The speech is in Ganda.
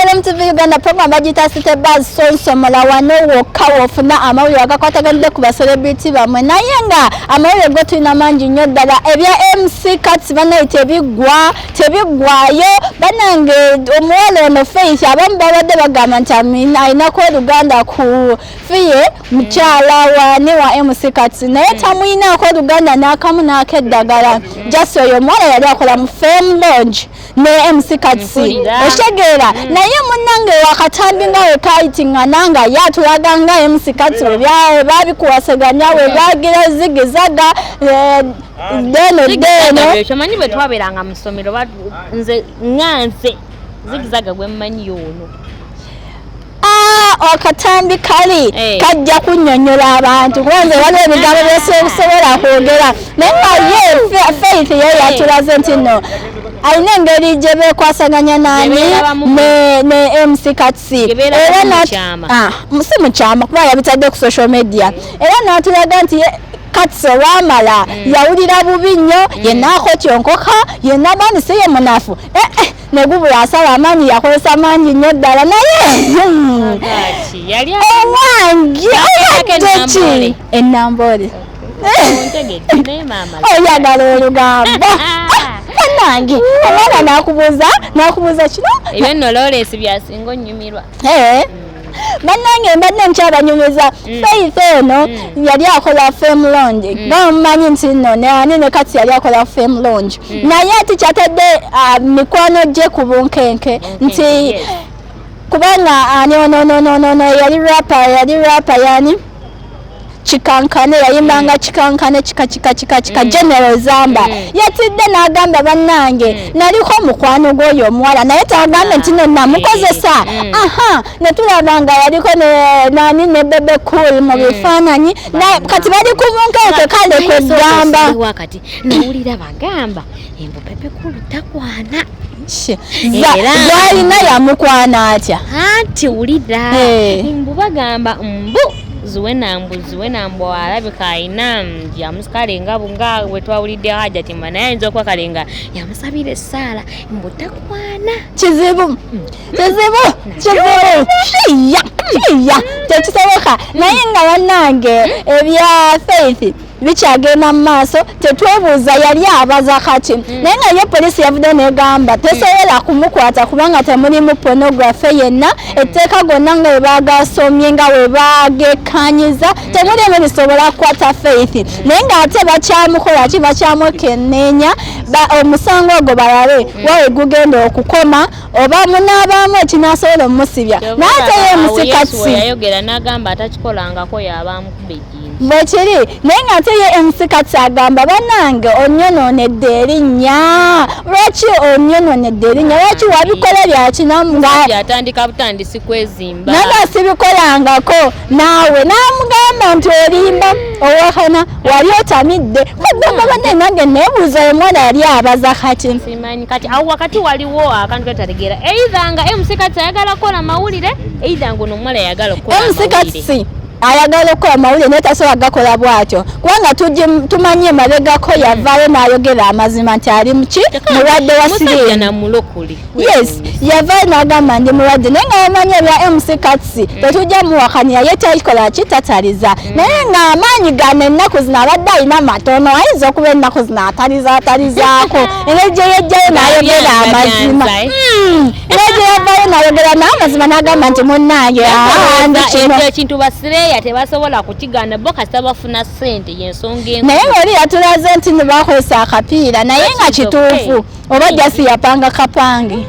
LMTV Uganda, program bagiyita City Buzz. Sonsomola wano wokka wofuna amawulire agakwataganidde ku bacelebrity bammwe, naye nga amawulire go tulina mangi nnyo ddala. Ebya MC Kats banaye tebiggwa, tebiggwayo bannange. Omuwala ono Faith, abamu babadde bagamba nti alinako oluganda ku Fiye, mukyala wani wa MC Kats, naye tamuyinaako oluganda n'akamu n'akeddagala. Just oyo omuwala yali akola mu Fame Lounge ne MC Kats. Mpulira. Okitegeera? Naye munnange, wakatambi nga we kayitingana nga ye atulaga nga MC Kats we babikuwasaganya, we bagira zigizaga, deno deno. Kyomanyi, bwe twabeeranga mu ssomero, nze nga nze zigizaga gwe mmanyi yoono. Ah, akatambi kali kajja kunnyonnyola abantu, kuba nze waliwo ebigambo byesobola kwogera, naye nga ye Faith ye yatulaze nti nno alina engeri gye beekwasaganya nani Gye beerabamu. ne MC Kats. Gye beerabamu Era mu kyama. Ah, si mu kyama, kuba yabitadde ku social media, era n'atulaga nti Kats olwamala yawulira bubi nnyo, yenna akotyonkoka, yenna bani si ye munafu. Eh, eh, negubula asala amaanyi, yakozesa mangi nnyo ddala, naye Gaki yali owange Yagezaako obadde ki Ennambole. Ennambole. Ontegedde, naye maama. Oyagala olugambo bannange, omwana nakubuuza nakubuuza kino. Ebyo nno Lawrence byasinga onnyumirwa. Eh, bannange, mbadde nkyabanyumiza Faith ono yali akola Fame Lounge, bamumanyi nti nno ani ne Kati yali akola Fame Lounge, naye ati kyatadde mikwano gye ku bunkenke nti kubanga ani ononononono yali rapper, yali rapper yani Kikankane, yayimbanga Kikankane, kika kika kika kika, General Zamba yatidde n'agamba, "Bannange, naliko mukwano gw'oyo omuwala," naye tagambe nti no namukozesa. Aha, ne tulaba nga yaliko ne nani ne Bebe Cool mu bifaananyi. Kati bali ku bunkenke, kale kwegamba Kati nawulira bagamba embu Bebe Cool takwana. Gwalina yamukwana atya? Anti wulira, mbu bagamba mbu Zuwena, mbu Zuwena, mbu alabika ayina kale nga nga bwe twawulidde Hajati mba, naye ayinza okuba kale nga yamusabira essaala, mbu takwana. Kizibu, kizibu, kizibu, kiya kiya tekisoboka. Naye nga bannange, ebya Faith bikyagenda mu maaso, tetwebuuza yali abaza kati, naye nga ye poliisi yavudde negamba tesobola kumukwata kubanga temulimu pornography yenna. Etteeka gonna nga we bagasomye, nga we bagekanyiza, temulimu lisobola kukwata Faith, naye ng'ate bakyamukola ki, bakyamwekenneenya omusango ogwo, balabe wawe gugenda okukoma oba munaabaamu ekinasobola omusibya. Naye ate ye Yesu MC Kats yayogera n'agamba atakikolangako yaba amukuba ejjinja. Bwekiri, naye nga ate ye MC Kats agamba, "Bannange, onyononedde erinnya. Lwaki onyononedde erinnya? Lwaki wabikola byakinamu?" Yatandika butandisi kwezimba. Nanga sibikolangako naawe, n'amugamba nti olimba, owakana, wali otamidde. Kwegamba banne, nange neebuuza omwana yali abaza kati. Simanyi kati awo wakati waliwo akantu ketategeera, either nga MC Kats ayagala kukola mawulire, either nga ono omuwala yayagala okukola MC amawulire. Kats ayagala okukola amawulire, naye tasobola gakola bw'atyo, kubanga tumanyi emabegako yavaayo n'ayogera amazima nti ali muki, mulwadde wa Musajja siriimu. Namulokole. Yes, yavaayo n'agamba ndi mulwadde, naye nga bamanyi ebya MC Kats tetujja muwakanira, ye takikola ki, tataliza, naye ng'amaanyi gano ennaku zino abadde alina matono, ayinza okuba ennaku zino ataliza atalizaako engeri gye yejjayo n'ayogera amazima. Byanza, eh? Engeri gye yavaayo n'ayogera n'amazima n'agamba nti munnange, ndi kino. Ekyo ekintu basireeya tebasobola kukigaana, bo kasita bafuna ssente, yensonga enkulu. Naye ng'oli yatulaze nti ne bakozesa akapiira, naye nga That is kituufu okay. oba just yapanga kapange.